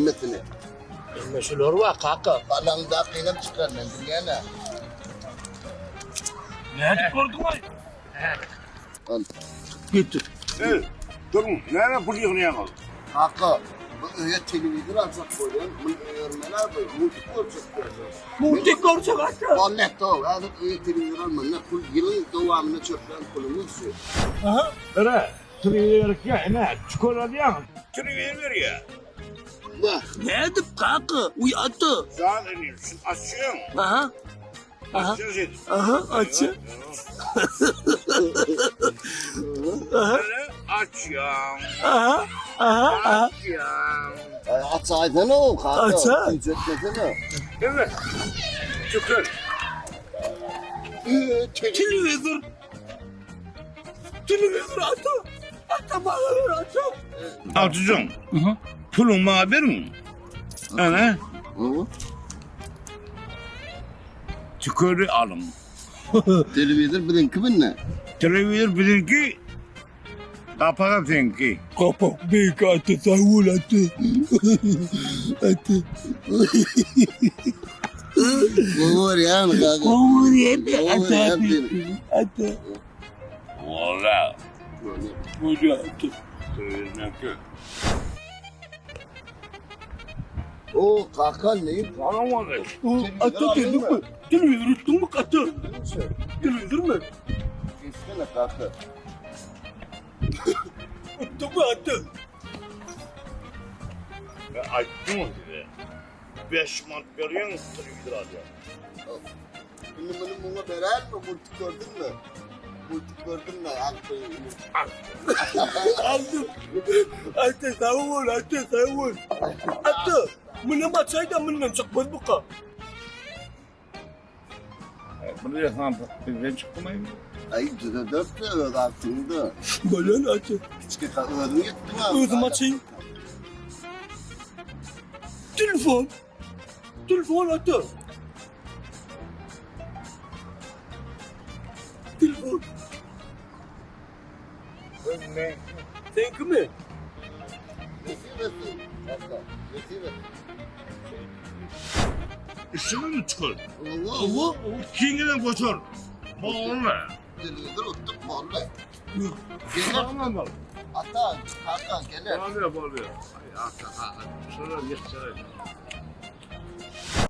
Hemmesini. Hemme şular bar kaka. Galaňdakynam çykar men bilýän-ä. Nädip gördüň-aý? Al. Getir. Ey, duruň, näme pul ýygnaýaňyz? Kaka, bu öýe telewizor aljak bolýan, muny öýermeli-ä bu, multik görjek bolýan. Multik görjek ata. Bolýa-da, häzir öýe telewizor almaly, pul ýylyň dowamynda çöplän pulumyz şu. Aha. Ere, telewizor gerek ýa, ine, çükür alýaň, telewizor berýär. Wah. Nädip kaka, uý ata. Jan inim, şuny açýaň. Aha. Aha. Açýaň şeýdip. Aha, açýaň. Aha. Ene, açýaň. Aha, aha, aha. Açýaň. Aý, açaýsana, kaka. Aça. Tüýjetmesene. Evet. Çükür. Telewizor. Telewizor ata. Ata bana ver ata. Altyjan, puluň maňa beriň. Ana, tükeri alyň. Telewizor biziňki binde. Telewizor biziňki, gapagam seňki. Kapak beýik ata sag bol ata. Ata. Gowy görýän kaka. Gowy görýän ata. Ata. Walla. Bolýa ata. Telewizor O kaka ne? Salam Ata dedik mi? Telewizor utdun mu ata? Telewizor mu? Geçsene kaka. Utdun mu ata? Ben aýtdym size. 5 manat berýäň, telewizor alýaň. Indi muny muňa berermi? Multik gördüňmi? Multik gördüňmi? Aldım. Ata sag bol, ata sag bol. Ata, munam açaý-da mundan çykmaz buka. Bunu ýasan bizden çykdymy? Aý düzederdi öz agtyňda. Bolan ata. Kiçki özüň ýetdiň Özüm açayım. Telefon. Telefon ata. Telefon. Özüme. Seňki mi? Nesip etsin. Asla. Nesip etsin. Üstüne mi çıkar? Allah Owo. Kiňden goçar. Bolly. Telewizor utduk boldy. Geler. Tamam bol. Ata, kaka geler. Bolýar, bolýar. Ay, ata, ata. Şuna ýetişer.